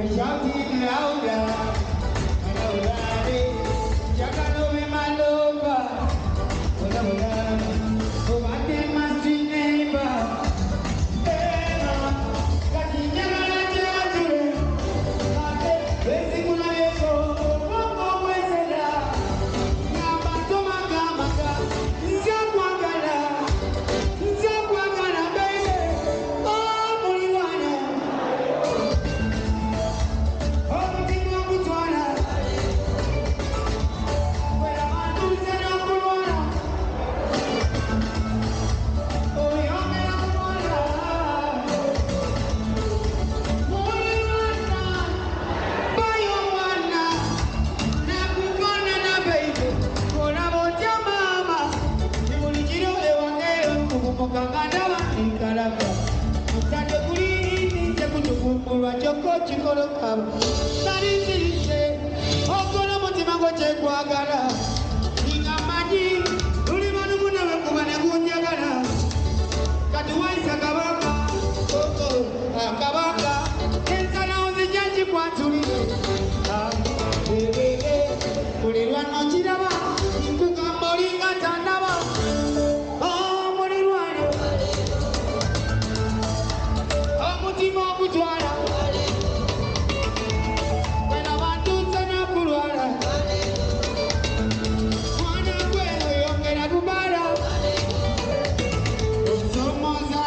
They shouting louder, louder. Njagala obe my lover. Hola, hola. Obadde my sweet neighbor. Hey, mama. Kati njagala kyatule. Ate lwezikulabyeko, obwongo bwezera. Ngamba tomagamaka, nze kwagala. Nze kwagala, baby. Oh, mulirwana. Omutima ogutwala. Bwe n'okulwala. Oyongera kulwala. Mulirwana, bayo mwana. Nakukonana, baby. Olaba otya maama? Buli kiro ewange okumuka nga ndaba nkalaba. Mutadde kulinze kutukumbulwa kyokka okikolokaba. Nali nzirise okola omutima gwo kyekwagala. Nga manyi luliba lumu nawe kuba ne gunjagala. Kati wayisa kabaka, oh, oh, ah, kabaka. Ensalawo nzija nkikwatulire. Ah, eh, eh, eh. Mulirwana okiraba, nkugamba olinga tandaba. Oh, mulirwana. Omutima ogutwala. Bwe bantuuse n'okulwala. Mwana gwe oyongera kubala. Onsomooza,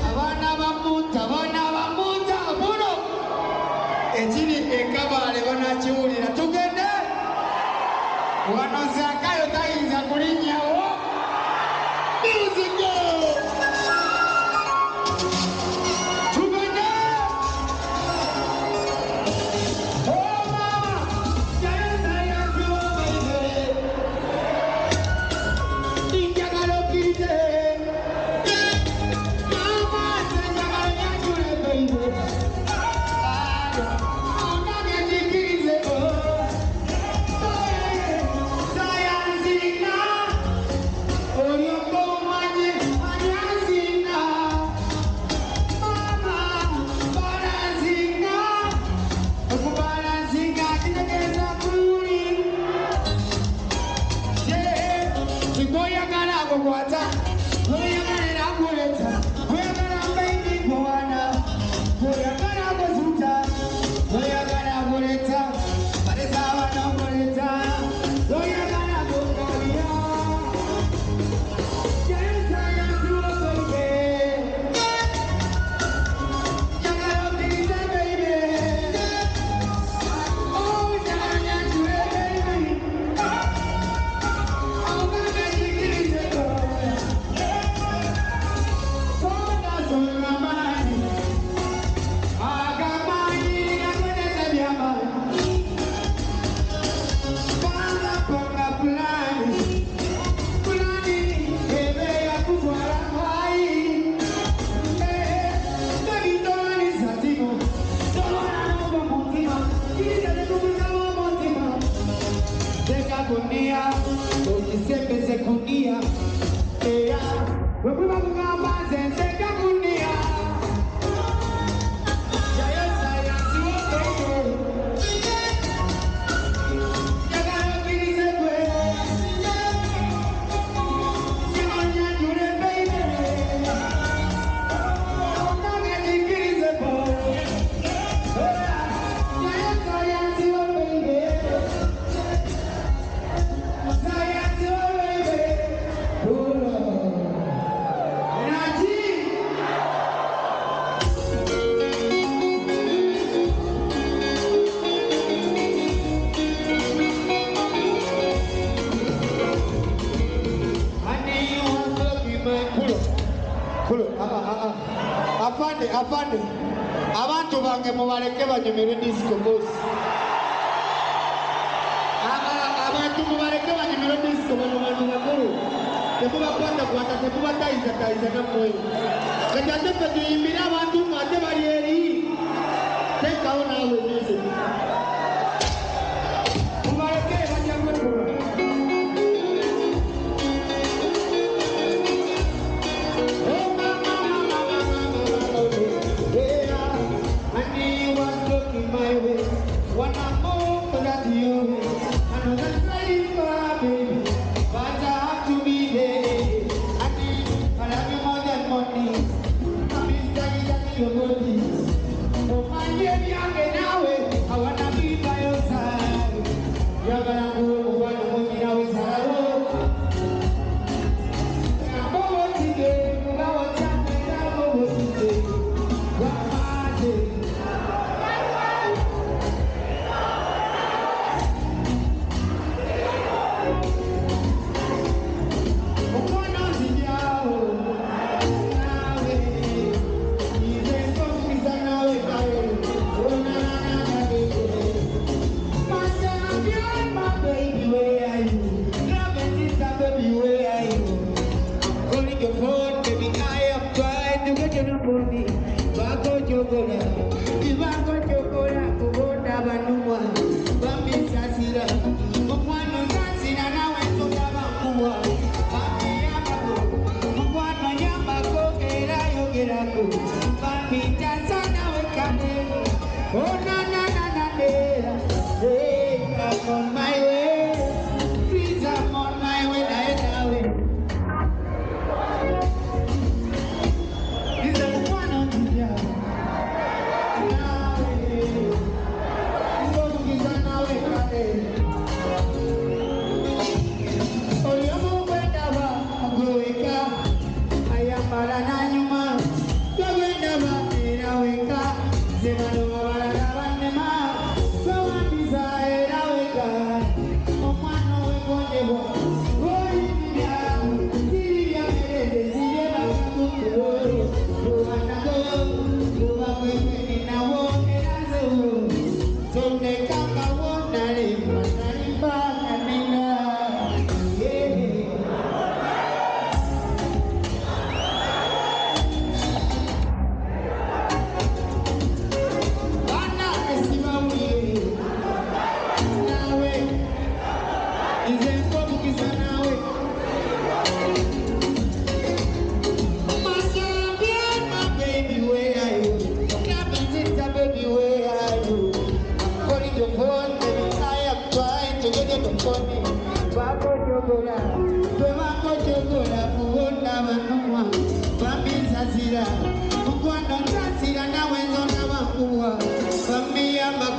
Abaana bamunta, abaana bamunta buno ekiri ekabaale banakiwulira. Tugende wano, Zakayo tayinza kulinnyawo. Music go! Tugende. Oh mama, jayo baby. Njagala okkirize. Mama, njagala nyanjule baby. Onange njikirize, oh. Sayanzina, olyoka omanye anyanzina. Mama, balanzinga, okubalanzinga kitegeeza kuli. Gwoyagala agukwata, gwoyagala era aguleta, gwoyagala mbaini gwowana, gwoyagala aguzuta, gwoyagala aguleta, baleza abaana oguleta, gwoyagala agukabira. Njagala okkirize baby. Oh, njagala nyanjule baby. Onange njikirize. Gunia, okisembeze gunia, era bwe buba bugamba nze nseka gunia. Jayo sayansi wo baby. Njagala okkirize gwe. Njagala nyanjule baby. Onange njikirize boy. Jayo sayansi wo baby. Sayansi wo baby. Pull up. Energy. Honey, you want to be my pull up. Pull up. Ah, ah, ah. Afande, afande. Abantu bange mubaleke banyumirwe disco, boss. Ah, ah, abantu mubaleke banyumirwe disco, bano bantu bakulu. Temubakwatakwata, temubatayizatayiza nammwe. Kati ate ffe tuyimbire abantu ng'ate bali eri. Teekawo naawe music. Mubaleke bajja kwekuba. Oh, mama, mama, mama, mama, yeah. I knew you was looking my way. When I move that your way. I know that's very far, baby, but I have to be there. I need, I love you more than money. I'm inside your body. Oh, my baby, I'm nawe. I wanna be by your side. Njagala nkuwe mukwano mungi nawe salawo. Ngabowotide, ngabowotande, ngabowotide. Wamate. Mukwano nzijaawo, naawe. Nze nkompisa nawe nawe. Oh, na, na, na, na, baby. My champion, my baby, where are you? Love and sister, baby, where are you? Calling your phone, baby, I am trying to get your number. Bako chokola, ibako chokola, kubonda banumwa, bambisasira. Mukwano nsasira nawe nsonga nkuwa. Bambiyambako, mukwano nyambako era yogerako. Bambitasa nawe kane. Oh na na na na na, hey, I'm on my way. Please, I'm on my way, nawe nawe. Nze mukwano nzija nawe.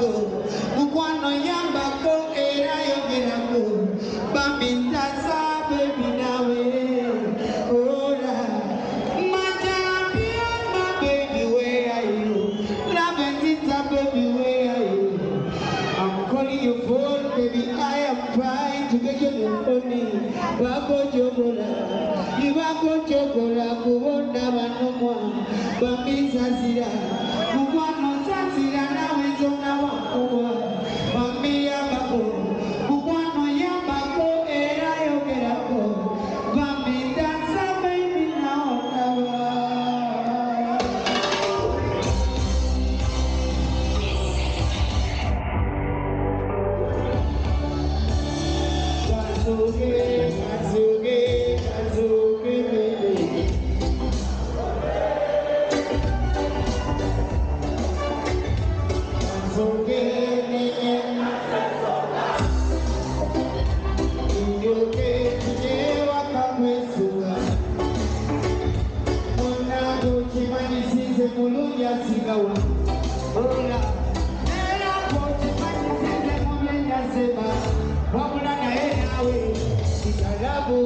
yambako, mukwano yambako era yogerako. Bambi ntasa baby nawe ora. My champion, my baby, where are you? Love and sister, baby, where are you? I'm calling your phone, baby. I am trying to get your money. Bako chokola, ibako chokola, kubona banumwa, bambi nsasira, mukwano nsasira nawe nzona wakuwa, bambi yambako, mukwano yambako era yogerako, bambi ntasa baby nawe ndaba. Kazuge, kazuge, kazuge, baby. Kazuge, ndyoke tujye wakamwesuka. Munange okimanyisize mulungi asigawa. Ola, era ng'okimanyisize mu bye nasema. Wabula naye naawe kitalabu.